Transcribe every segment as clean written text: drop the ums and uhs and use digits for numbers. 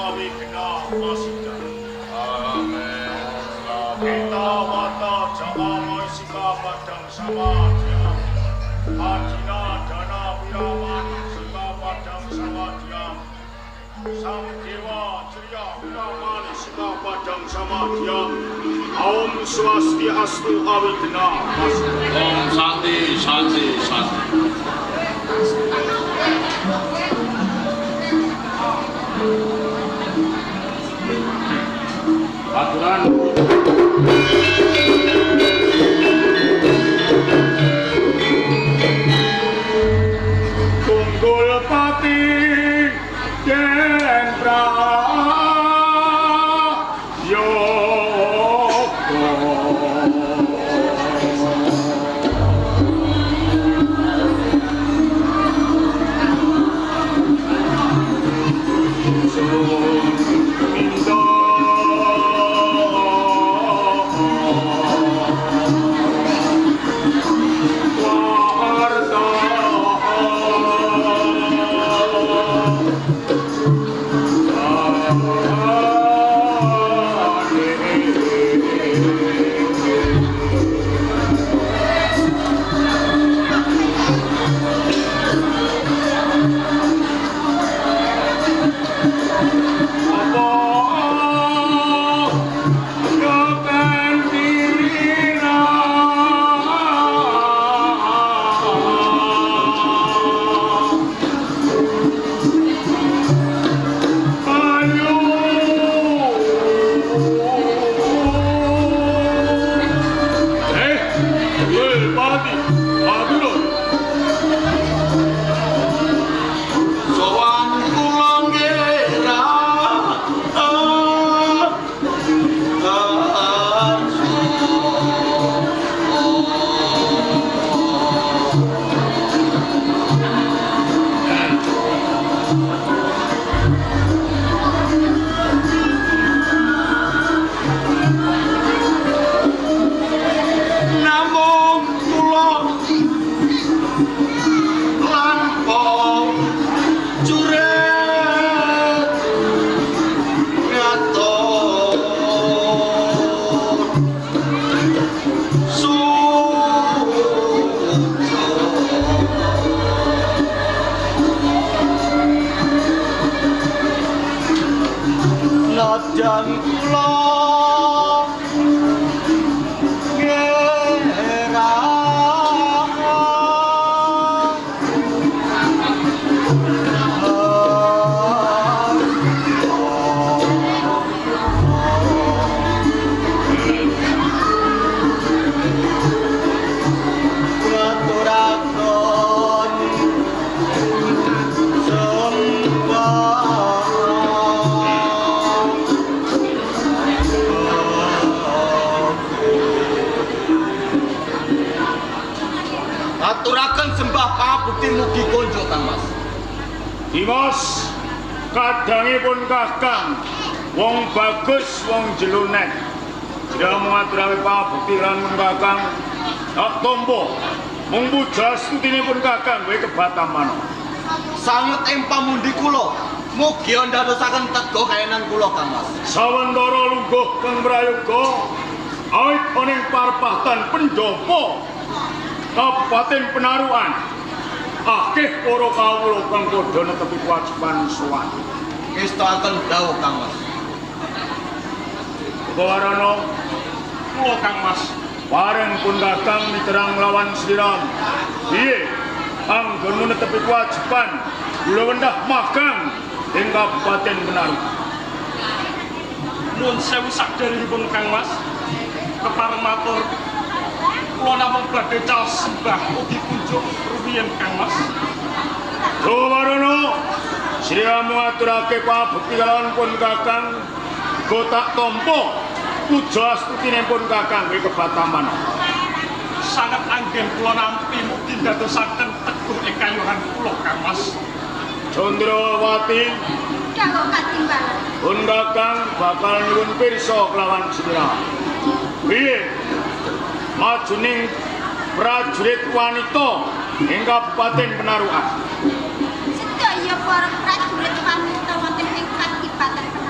awigna pasida. Amin. Kita wata jama isika padang samadhyam. Adina dana wiramani sika padang samadhyam. Sang Dewa Ceria Wiramani sika padang samadhyam. Aum Swasti Astu awigna pasida. Om Santi Santi Santi. Aturan Tunggul pati den prayoga. Sowan kula ngira. Namung kula lampung juret ngatur sujo. Nadyan kula Aturaken sembah pangabekti mugi konjuk Kang Mas. Dimas kadangipun Kakang wong bagus wong jelunet. Jika mengaturake pangabekti lan Kakang tak tampa mung puja stutinipun Kakang kowe kebatamana. Sanget ing pamundi kula. Mugi ndadosaken teguh kaenan kula Kang Mas. Sawentara lungguh kang prayoga awit ana ing parpahtan pendopo Kabupaten Penarukan. Akeh para kawula kang padha netepi kewajiban sowan. Ngestoaken dawuh Kang Mas. Bawarana Kula Kang Mas. Bareng pun Kakang miterang lawan sliramu. Piye anggonmu netepi kewajiban kula wendah magang ing Kabupaten Penarukan. Nuwun sewu sakderengipun Kang Mas. Kepareng matur kula namung badhe caos sembah ugi kunjuk rumiyin Kang Mas. Bawarana sliramu ngaturake pabekti kalawan pun Kakang go tak tampa puja astutine pun Kakang kowe kebatamana. Sanget anggen kula nampi mugi ndadosaken teguh ing kayuhan kula Kang Mas. Candrawati Dawuh katimbalan. pun Kakang bakal nyuwun pirsa kelawan slira. Piye majuning prajurit wanita ing Kabupaten Penarukan? Sedaya para prajurit wanita wonten ing Kadipaten Penarukan.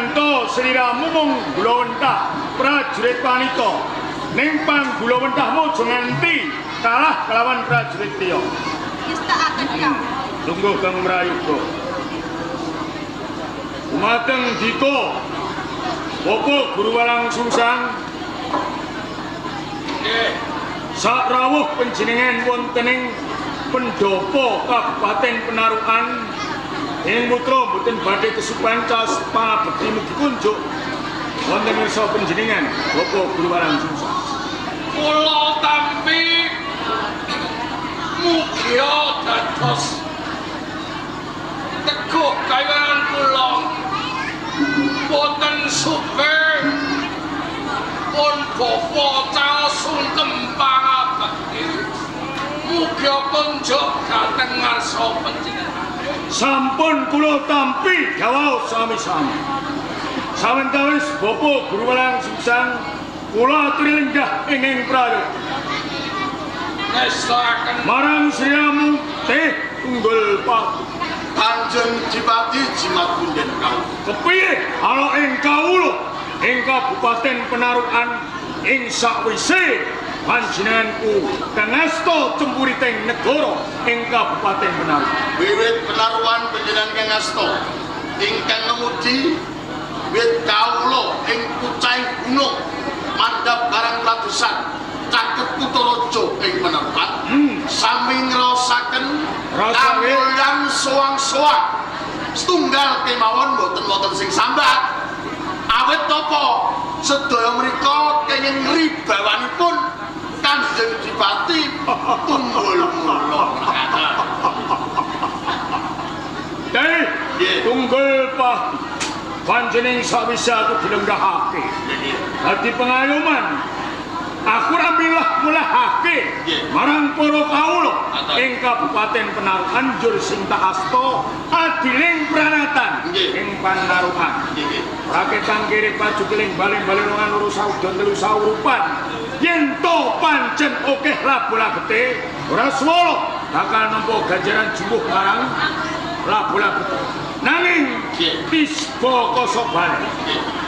Senajan to sliramu mung gulawentah prajurit wanita, ning panggulawentahmu aja nganti kalah kelawan prajurit liya. Ngestakaken dawuh. Lungguh Kang Prayoga. Dumateng Dika, Bapak Guru Walang Sungsang. Nggih. Sakrawuh panjenengan wonten ing pendopo Kabupaten Penarukan, ing putra mboten badhe kesupen caos pangabekti mugi kunjuk wonten ngarsa panjenengan Bapak Guru Walang Sungsang. Kula tampi mugia dados teguh kawiran kula boten supe pun bapa caos sungkem pangabekti mugia kunjuk dhateng ngarsa panjenengan. Sampun kula tampi dawuh sami-sami. Sawentawis Bapak Guru Walang Sungsang kula aturi lenggah ing prayoga. Ngestoaken marang sliramu teh tunggul pati. Kanjeng Dipati jimat punden kawula. Kepiye ala ing kawula ing Kabupaten Penarukan ing sakwise panjenenganku kang asta cempuriting negara ing Kabupaten Penarukan. Wiwit Penarukan panjenengan kang asta ingkang ngemudi wit kawula ing pucahing gunung mandhap karang pradusan caket kutha raja ing Penarukan. Sami ngraosaken kamulyan soang-soang setunggal kemawon boten wonten sing sambat. Awit napa sedaya mrika kenging ribawanipun Kanjeng Dipati Tunggul Mula. Dai Tunggul Pati panjenengan sawise aku dilenggahake dadi pengayoman aku ora milah mulahake marang para kawula ing Kabupaten Penarukan njur sing tak asta adiling pranatan ing Panarukan. Raketan kiri paju keling baling-baling rongan loro saudon telu saurupan yen to pancen akeh labu-labete ora swala bakal nampa ganjaran jumbuh marang labu-labete. Nanging tisba kosok bali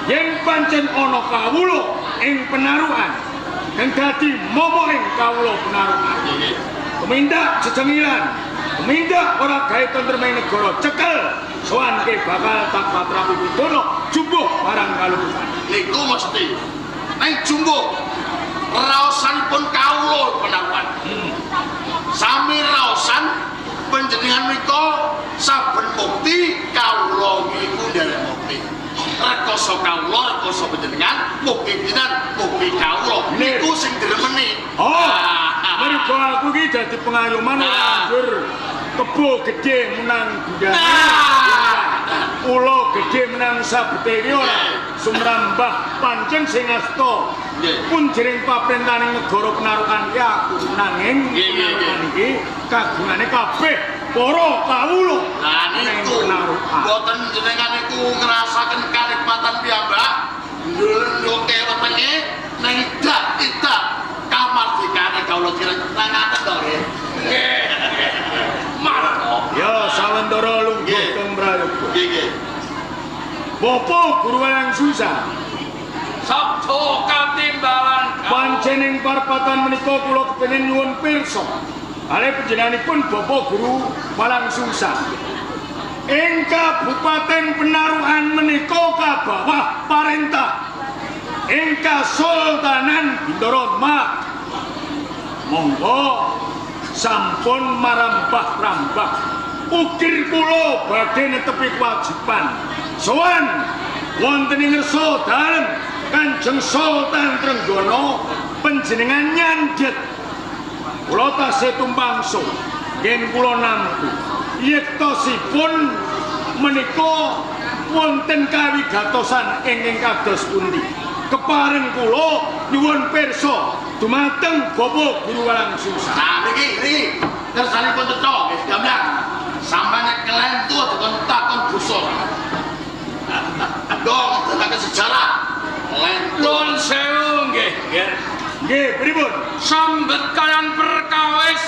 yen pancen ana kawula ing Penarukan kang dadi momo ing kawula Penarukan. Tumindak jejengilan, tumindak ora gawe tentrem ing negara, cekel sowanke bakal tak patrapi pidana jumbuh marang kaluputan. Niku mesti ning jumbuh raosanipun kawula Penarukan. Sami raosan panjenengan menika saben mukti kawula niku nderek mukti. Rekoso kawula, rekoso panjenengan, mukti panjenengan, mukti kawula. Niku sing diremeni. Oh, mergo aku iki dadi pengayoman ora njur kebo gedhe menang gundane. Ula gedhe menang sabete iki ora sumrambah pancen sing asta. Pun jering paprentaning negara Penarukan ki aku nanging iki kagungane kabeh para kawula. Lah niku mboten jenengan niku ngrasaken kanikmatan piyambak ndelok wetenge ning idak-idak kamardikane kawula kirang ngaten to nggih. Nggih. Marko. Ya sawentara lungguh Kang Prayoga. Nggih nggih. Bapak Guru Walang Sungsang. Sabda katimbalan panjening parpatan menika kula kepengin nyuwun pirsa kalih panjenenganipun Bapak Guru Walang Sungsang. Ing Kabupaten Penarukan menika kabawah parentah ing Kasultanan Bintara Demak. Monggo sampun marambah-rambah ukir kula badhe netepi kewajiban sowan wonten ing ngersa dalem Kanjeng Sultan Trenggana panjenengan nyandhet kula tasih tumpangso ngen kula nampi yektosipun menika wonten kawigatosan ingkang kados pundi. Kepareng kula nyuwun pirsa dumateng Bapak Guru Walang Sungsang. Nah niki niki kersanipun cetha nggih gamlang. Sampeyan nek kelentu aja kon takon dosa. Dong ngedaken sejarah. Nuwun sewu nggih. Nggih, pripun? Sambet kalian perkawis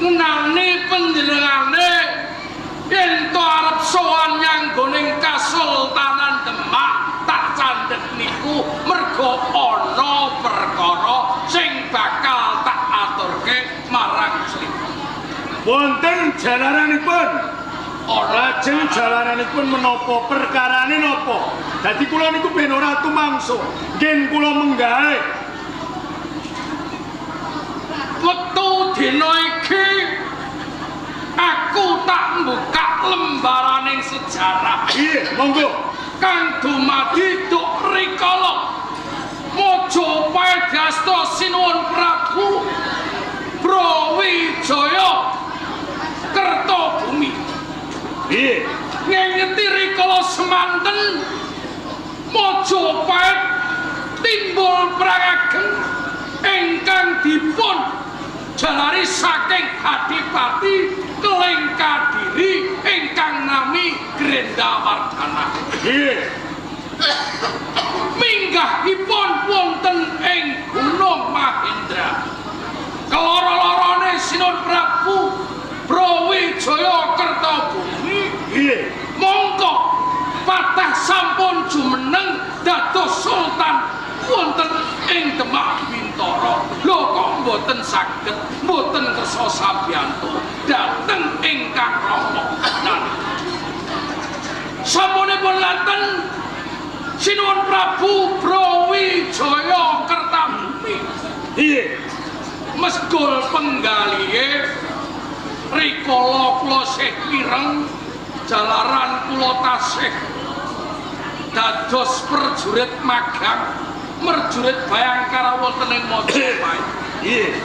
ngunani panjenengane Yen to arep sowan nyanggoning Kasultanan Demak tak candhek niku mergo ana perkara sing bakal tak aturke marang slira. Wonten jalaranipun. Ana Lajeng jalaranipun menapa, perkarane napa? Dadi kula niku ben ora tumangsa. Ngen kula menggahe. Wektu dina iki aku tak mbukak lembaraning sejarah. Iya, monggo. Kang dumadi duk rikala Majapahit diasta Sinuwun Prabu Brawijaya Kertabumi. Iya. Ngengeti rikala semanten Majapahit timbul perang ageng ingkang dipun jalari saking Adipati Keling Kadiri ingkang nami Grendawardhana. Iya. Minggahipun wonten ing Gunung Mahendra. Keloro-lorone Sinuwun Prabu Brawijaya Kertabumi. Iya. Mongko patah sampun jumeneng dados sultan wonten ing Demak Bintara. Lho kok mboten saged, mboten kersa sabiyantu dhateng ingkang rama. Sampunipun ngaten Sinuwun Prabu Brawijaya Kertabumi. Iya. Mesgul penggalihe rikala kula sih mireng jalaran kula tasih dados prajurit magang merjurit Bayangkara wonten ing Majapahit. Iya.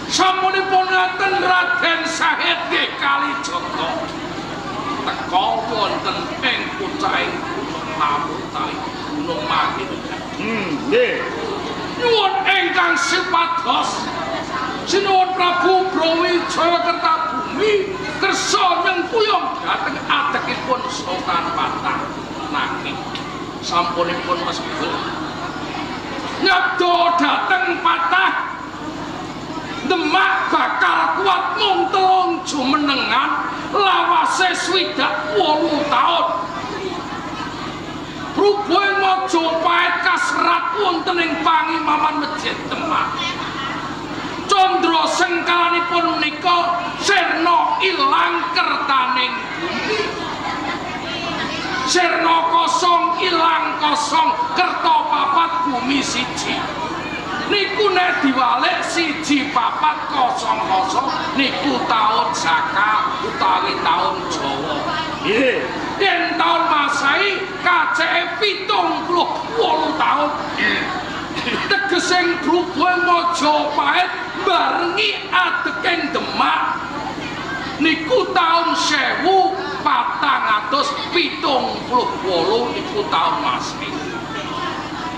Sampunipun ngaten Raden Sahid nggih Kalijaga teka wonten ing pucahing Gunung Lawu utawi Gunung Mahendra. Nggih. Nyuwun ingkang sipados Sinuwun Prabu Brawijaya Kertabumi kersa nyengkuyung dhateng adekipun Sultan Patah. Nanging sampunipun mesbul nyabda dhateng Patah, Demak bakal kuat mung telung jumenengan lawase 68 taun. Rubuhing Majapahit kaserat wonten ing pangimaman Masjid Demak. Candra sengkalanipun menika sirna ilang kertaning bumi. Sirna kosong ilang kosong kerta papat bumi siji. Niku nek diwalik 1400 niku taun Saka utawi taun Jawa. Iya. Yen taun Masehi kaceke 78 taun. Tegesing brubuhe Majapahit barengi adeking Demak niku taun 1478 niku taun Masehi.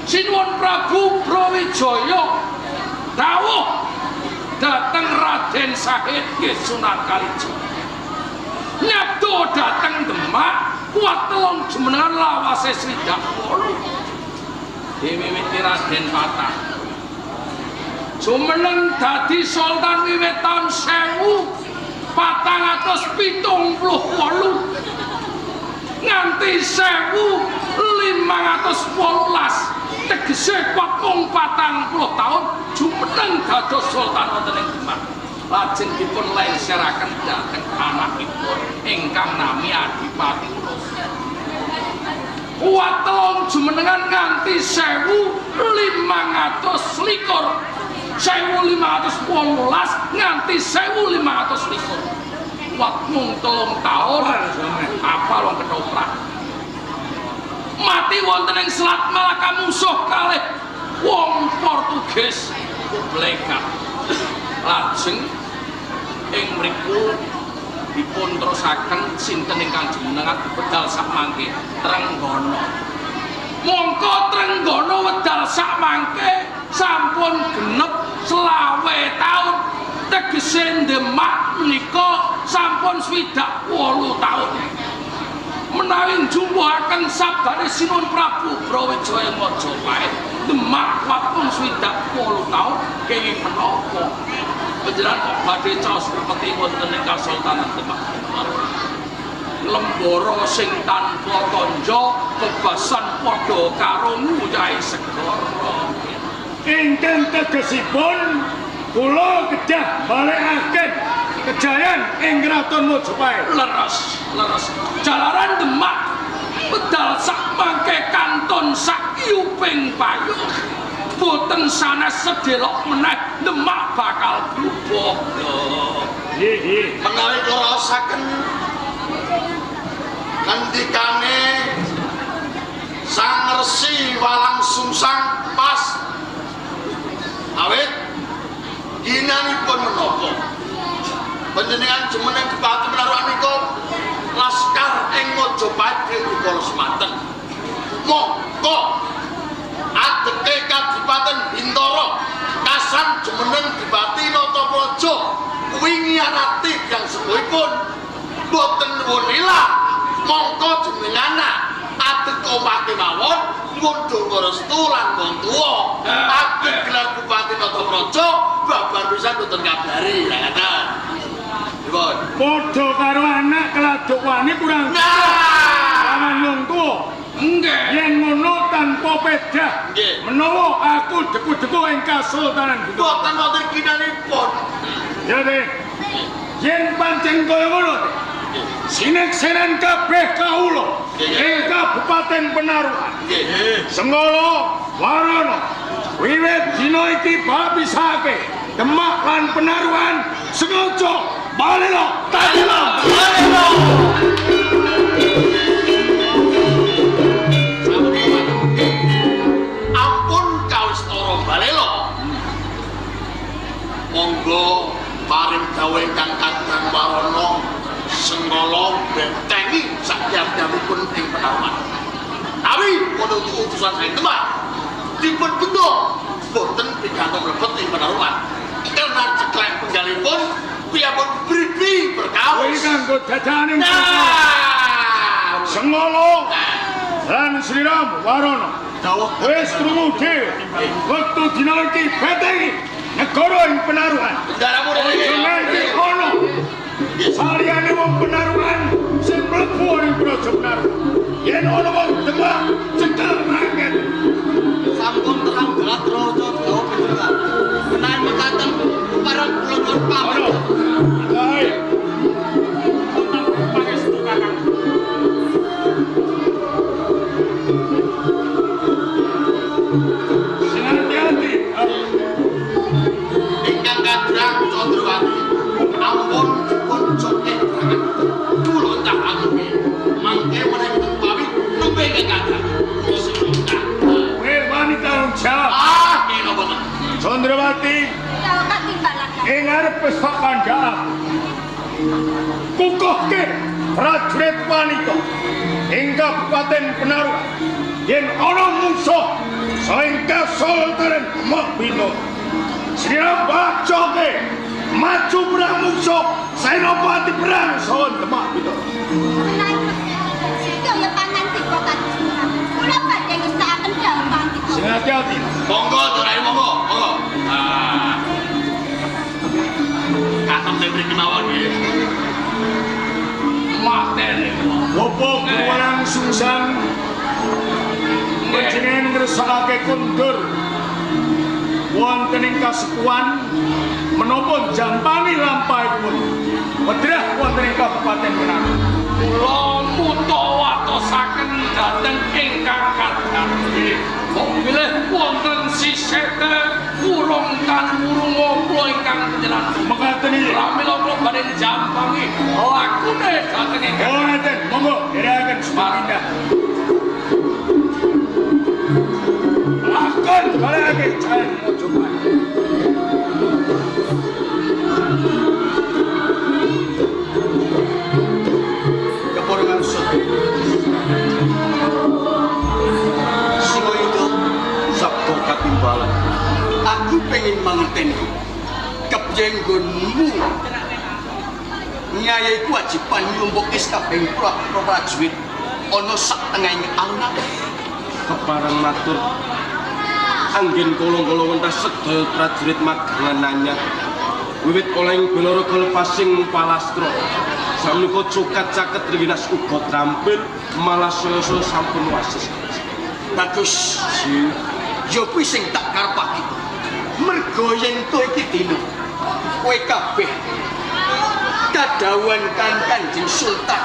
Sinuwun Prabu Brawijaya dawuh dhateng Raden Sahid nggih Sunan Kalijaga. Nyabda dhateng Demak kuat telung jumenengan lawase 68. Diwiwiti Raden Patah. Jumeneng dadi sultan wiwit taun 1478 nganti 1518. Tegese kuat mung 40 taun jumeneng dados sultan wonten ing Demak. Lajeng dipun lenseraken dhateng anakipun ingkang nami Adipati Ulus. Kuat telung jumenengan nganti 1521, 1518 nganti 1521. Kuat mung telung taun apa wong ketoprak. Mati wonten ing Selat Malaka musuh kalih wong Portugis Kublekat. Lajeng ing mriku dipun terusaken sinten ingkang jumenengan bedal sakmangke Trenggana. Mongko Trenggana wedal sakmangke sampun genep 25 taun. Tegese Demak menika sampun 68 taun. Menawi njumpuhaken sabdane Sinuwun Prabu Brawijaya Majapahit, Demak kuwatpun 68 taun kenging menapa? Panjenengan kok badhe caos peti wonten ing Kasultanan Demak. Lembara sing tanpa tanja bebasan padha karo nguyahi segara. Ingkang tegesipun kula kedah balekaken kejayan ing Kraton Majapahit. Leres, leres. Jalaran Demak bedal sak mangke kanton sak iuping payung. Boten sanes sedelok meneh Demak bakal blubuh. Nggih, nggih. Menawi kula raosaken ngendikane Sang Resi Walangsungsang pas awit ginanipun menapa panjenengan jumeneng Bupati Penarukan nika laskar ing Majapahit dikala semanten mongko adeke Kadipaten Bintara kasan jumeneng Dipati Natapraja kuwi ngianati tiyang sepuhipun boten nuwun ilah mongko jenengana adek omah kemawon nyuwun donga restu lan wong tuwa adek gelar Bupati Natapraja babar pisan boten kabari ya ngaten pripun. Padha karo anak keladukane kurang Nah, lawan wong tuwa. Nggih. Yen ngono tanpa pedah Nggih. menawa aku deku-deku ing Kasultanan Bintara. Boten wonten kinanipun. Ya Teh. Yen pancen kaya ngono Teh. Sineksenan kabeh kawula ing Kabupaten Penarukan. Nggih. Sengkala Warana wiwit dina iki bapisake Demak lan Penarukan sengaja balelo tadila. Balelo. Ampun kawistara balelo. Monggo paring dawuh ingkang kadang warana Sengkala bentengi sakyamipun ing Penarukan. Tapi wonten utusan saking Demak dipun bendho boten pikantuk mlebet ing Penarukan. Karena ceklek penggalipun piyambak bribi Kowe perkawis. kanggo dadane Nah, Sengkala lan Sriram Warana. Dawuh. Wis krungu dhewe. Wektu dina iki betengi negara ing Penarukan. Bendaramu Aja nganti ana saliyane wong Penarukan sing mlebu ing Praja Penarukan. Yen ana wong Demak cekel rakyat. Sampun terang banget raja dawuh panjenengan. Menawi mekaten parang kula nyuwun pamit. Ana. Kae. Pangestu Kakang. Sing hati-hati. Ingkang kadang Candrawati ampun dipun joke keterangan. Kula entah anupi mangke menawi pawit nembe ingkang kadang. Kula sing entah. Kowe wani tanggung jawab. Ah, kena boten. Candrawati Dawuh katimbalan. ing ngarep wis tak kandhakake. Kukuhke prajurit wanita ing Kabupaten Penarukan yen ana musuh saing Kasultanan Demak Bintara. Sira bacoke maju perang musuh senopati perang sawan Demak Bintara. Menawi sedaya pangantika katimbalan. Kula badhe ngersakaken dawuh pangantika. Sing hati-hati. Monggo Durai monggo, monggo. Ah. Katem teng mriki mawon nggih. Matene. Bapak Walangsungsang panjenengan ngersakake kondur wonten ing kasepuhan menapa jampangi lampahipun wedrah wonten ing Kabupaten Penarukan. Kula mutawatosaken dhateng ingkang kadang. Kok bilih wonten sisete kurung tan wurunga kula ingkang panjenengan. Mekaten iki. Pramila kula badhe jampangi lakune dhateng ingkang Oh ngaten, monggo dherekaken sepindah. Lakon balekake jayan Majapahit. Keporongan sun. Singoyuda Sabda katimbalan. Aku pengen mangerteni kepiye nggonmu nyayai kewajiban nglumpukke sakabehing prajurit ana sak tengahing alun-alun. Kepareng matur anggen kala-kala wentas sedaya prajurit magangan anyar. Wiwit oleh Balaraga lepasing palastra Sakmenika cukat caket Trengginas uga trampil malah saya-saya sampun wasis. Bagus. Ya kuwi sing tak karepake. Mergo yen to iki dina kowe kabeh kadhawuhan kan Kanjeng Sultan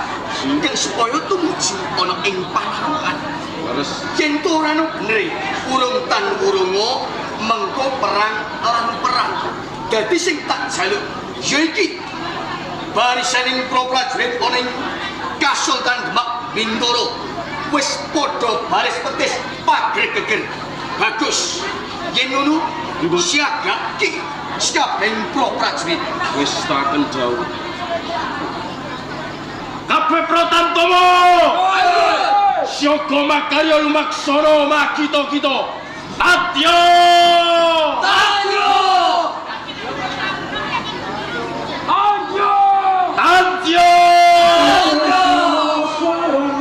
kang supaya tumuju ana ing panarukan. Terus Yen to ora ono benere, urung tan wurunga mengko perang lan perang. Dadi sing tak jaluk ya iki barisaning para prajurit ana ing Kasultan Demak Bintoro wis padha baris petis pager geger. Bagus. Yen ngono siagake sakabehing para prajurit. Wis taken dawuh. Kabeh Pratamtomo! Siaga makarya lumaksana makita-kita. Tadya! Tadyo! Tadya!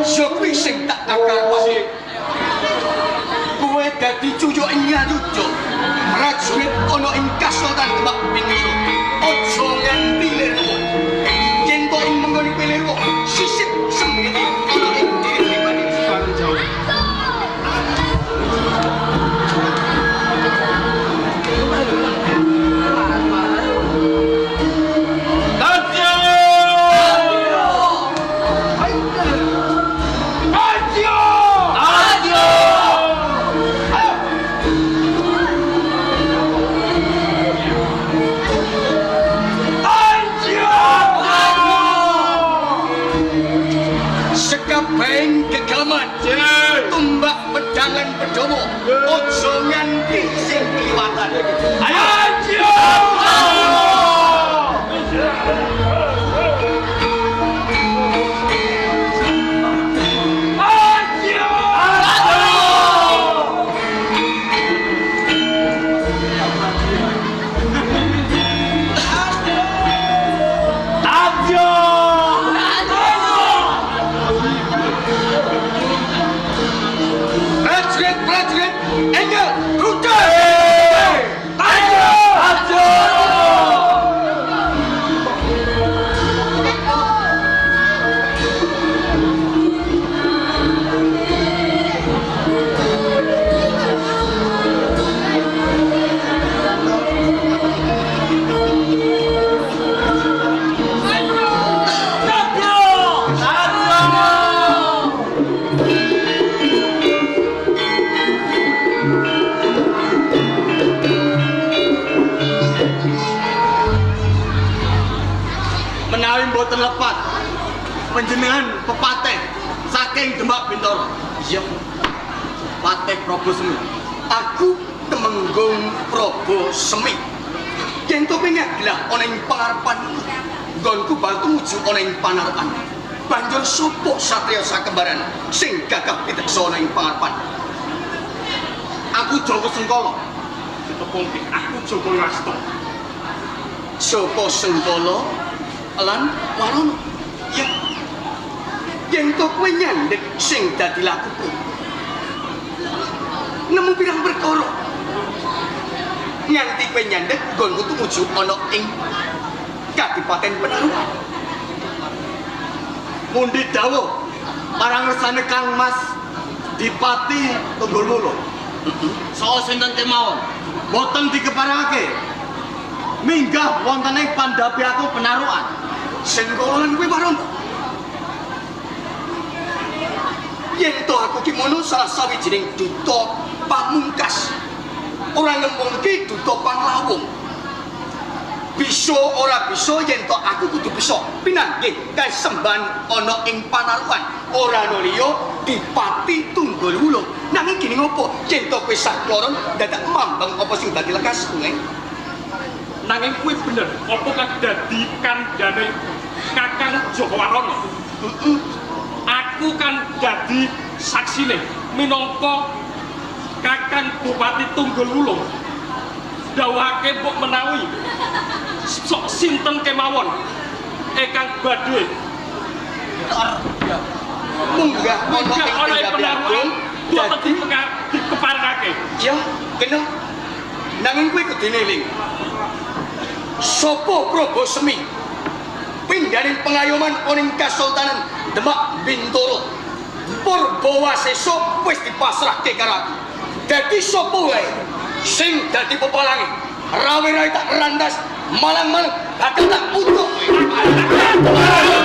Ya kuwi sing tak karepake. Kowe dadi cuyuk ing Ngayuda. Prajurit ana ing Kasultan Demak Bintoro. Aja nganti lirwa. Yen to ing menggone kowe lirwa, sisip sembiti ana ing diri pribadi. Pareng jauh. Tadya! Tadyo! Tadya! Sekabehing gegelaman tumbak pedang lan pedomo aja nganti sing kliwatan. Ayo! Tadya! Prajurit-prajurit enggal rudal. Tadya! Tadya! Menawi mboten lepat panjenengan pepateh saking Demak Bintoro. Iya. Patih Prabu Semi. Aku Temenggung Prabu Semi. Yen to pengagelah ana ing pangarepanku, nggonku bakal tumuju ana ing panarukan. Banjur sapa satriya sakembaran sing gagah piteksa ana ing pangarepan? Aku Joko Sengkala. Ditepungke aku Joko Wirasta. Joko Sengkala lan Warana. Ya. Yen to kowe nyandhek sing dadi lakuku. Nemu pirang perkara. Nganti kowe nyandhek nggonku tumuju ana ing Kadipaten Penarukan. Mundi dawuh marang ngersane Kang Mas Dipati Tunggul Wulung. Soal sinten kemawon mboten dikeparengake. Minggah wonten ing pandhapi aku Penarukan. Sengkala lan kowe Warana. Yen to aku ki mono salah sawijining duta pamungkas. Ora ngembungke duta panglawung. Bisa ora bisa yen to aku kudu bisa pinanggih kasembahan ana ing panarukan. Ora ana liya Dipati Tunggul Wulung. Nanging gini ngopo yen to kowe sakloron dadak mambang apa sing dadi lekasku, eh? Nanging kuwi bener apa kang dadi kandhane Kakang Joko Warana. Aku kan dadi saksine minangka Kakang Bupati Tunggul Wulung. Dawuhake mbok menawi sok sinten kemawon ingkang badhe Munggah ana munggah ing ana ing Pendhapi Penarukan Agung boten dadi dikeparengake. Ya, kena. Nanging kowe kudu eling. Sapa Prabu Semi? Pindhaning pengayoman oning Kasultanan Demak Bintoro. Purbawasesa wis dipasrahke karo aku. Dadi sapa wae sing dadi pepalange? Rawe-rawe tak randas, malang-malang bakal tak putuk kowe.